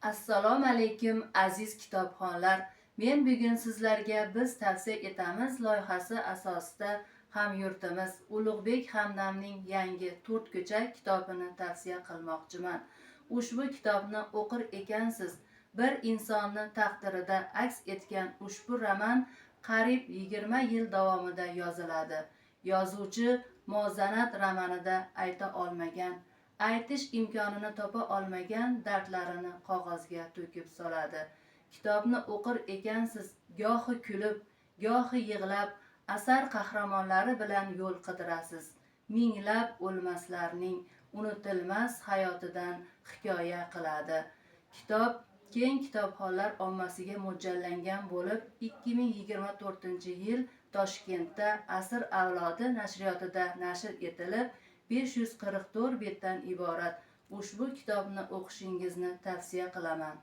Assalomu alaykum, aziz kitobxonlar. Men bugun sizlarga "Biz tavsiya etamiz" loyihasi asosida hamyurtimiz Ulug'bek Hamdamning yangi "To'rt ko'cha" kitobini tavsiya qilmoqchiman. Ushbu kitobni o'qir ekansiz, bir insonni taqdirida aks etgan ushbu roman qariyb 20 yil davomida yoziladi. Yozuvchi "Muvozanat" romanida ayta olmagan, aytish imkonini topa olmagan dardlarini qog'ozga to'kib soladi. Kitobni o'qir ekansiz, gohi kulib, gohi yig'lab, asar qahramonlari bilan yo'l qidirasiz. Minglab o'lmaslarning unutilmas hayotidan hikoya qiladi. Kitob keng kitobxonlar ommasiga mo'ljallangan bo'lib, 2024 yil Toshkentda "Asr avlodi" nashriyotida nashr etilib, 544 betdan iborat ushbu kitobni o'qishingizni tavsiya qilaman.